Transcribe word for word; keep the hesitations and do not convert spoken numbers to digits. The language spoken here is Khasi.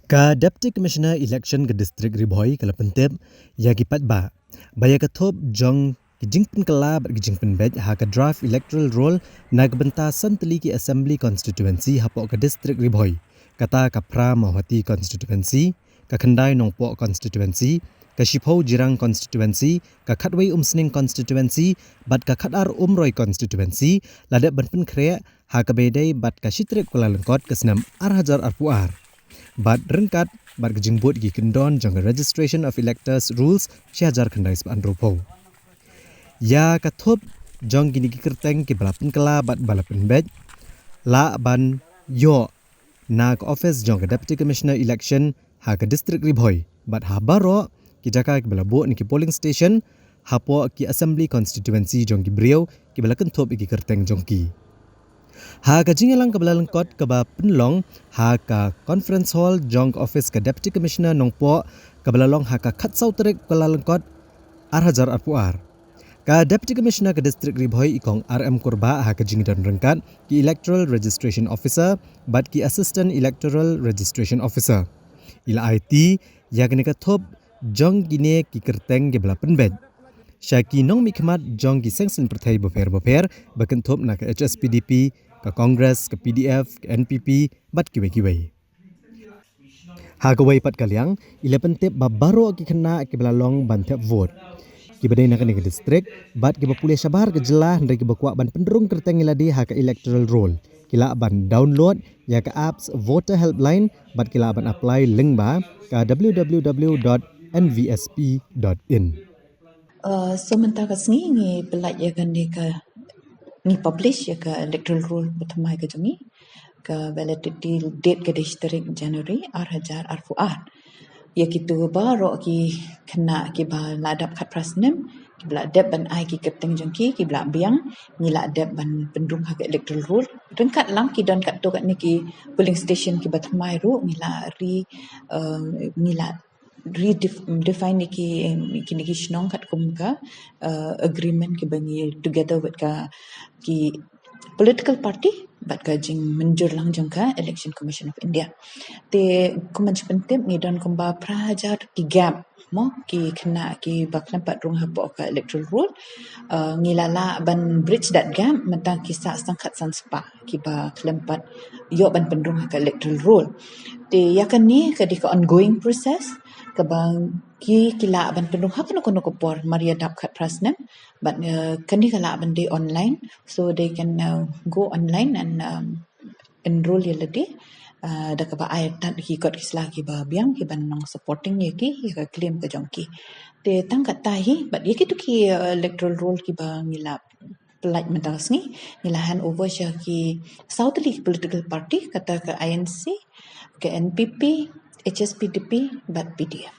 Ka Deputy Commissioner Election ka District Ri Bhoi ka la pyntip ïa ki paidbah ba ïa ka thup jong ki jingpynkylla bad ki jingpynbeit ha ka draft electoral roll na ka bynta san tylli ki assembly constituency hapoh ka District Ri Bhoi, kata ka phra Mawhati constituency, ka khyndai Nongpoh constituency, ka shiphew Jirang constituency, ka khatwei Umsning constituency bad ka khatar Umroi constituency, la dep ban pynkhreh ha kaba ïadei bad ka shi tarik Kyllalyngkot ka snem ar hajar arphew ar. Bad ryngkat bad ka jingbud ki kyndon jong ka Registration of Electors Rules shi hajar khyndai spah hynriewphew. Ïa ka thup jong kine ki kyrteng kiba la pynkylla bad ba la pynbeit lah ban ïoh na ka office jong ka Deputy Commissioner Election ha ka District Ri Bhoi bad ha baroh ki jaka kiba la buh na ki polling station hapoh ki assembly constituency jong ki briew kiba la kynthup ïa ki kyrteng jong ki. Ha ka jingïalang kaba la lyngkot kaba pynlong ha ka conference hall jong ka office ka Deputy Commissioner Nongpoh kaba la long ha ka khatsaw tarik Kyllalyngkot ar hajar arphew ar, ka Deputy Commissioner ka District Ri Bhoi i Kong R M Kurbah ha ka jingdon ryngkat ki Electoral Registration Officer bad ki Assistant Electoral Registration Officer, i la aiti ïa kane ka thup jong kine ki kyrteng kiba la pynbeit sha ki nongmihkhmat jong ki seng saiñ pyrthei bapher bapher ba kynthup na ka H S P D P, ka Congress, ka P D F, ka N P P bad kiwei kiwei. Ha kawei pat ka liang, i la pyntip ba baroh ki khynnah kiba la long ban thep vote, kiba dei na kane ka district bad kiba pule shabar ka jylla, hynrei kiba kwah ban pynrung kyrteng ïa lade ha ka electoral roll, ki lah ban download ïa ka apps Voter Helpline bad ki lah ban apply lyngba ka W W W dot N V S P dot in. Uh, so mynta ka sngi ngi pyllait ïa kane ka, ngi publish ïa ka electoral roll ba thymmai ka jong ngi. Ka validity date ka dei shi tarik January ar hajar arphew ar. Ïa kito baroh ki khynnah kiba la dap khatphra snem kiba la dep ban ai ki kyrteng jong ki, kiba la biang, ngi la dep ban pynrung ha ka electoral roll. Ryngkat lang ki don katto katne ki polling station kiba thymmai ruh ngi la re, uh, ngi la redefine ïa ki, kine ki shnong katkum ka, uh, agreement kiba ngi together with ka, ki political party bad ka jingmynjur lang jong ka Election Commission of India. Te kumba ngi pyntip ngi don kumba phra hajar ki gap mo, ki khynnah kiba khlem pat rung hapoh ka electoral roll. Uh, ngi la lah ban bridge that gap mynta ki sah sangkhat san spah kiba khlem pat ïoh ban pynrung ha ka electoral roll. Te ïa kane ka dei ka ongoing process kaba ki, ki lah ban pynrung ha kano kano ka por mar ïa dap khatphra snem. Bad, uh, kane ka lah ban dei online, so they can, uh, go online and, um, enroll ïa lade, uh, da kaba ai tad ki kot ki sla kiba biang kiban long supporting ïa ki ïa ka claim ka jong ki. Te tang katta hi bad ïa kito ki, uh, electoral roll kiba ngi la pyllait mynta ka sngi ngi la hand over sha ki saw tylli ki political party, kata ka I N C, ka N P P, H S P D P bad P D F.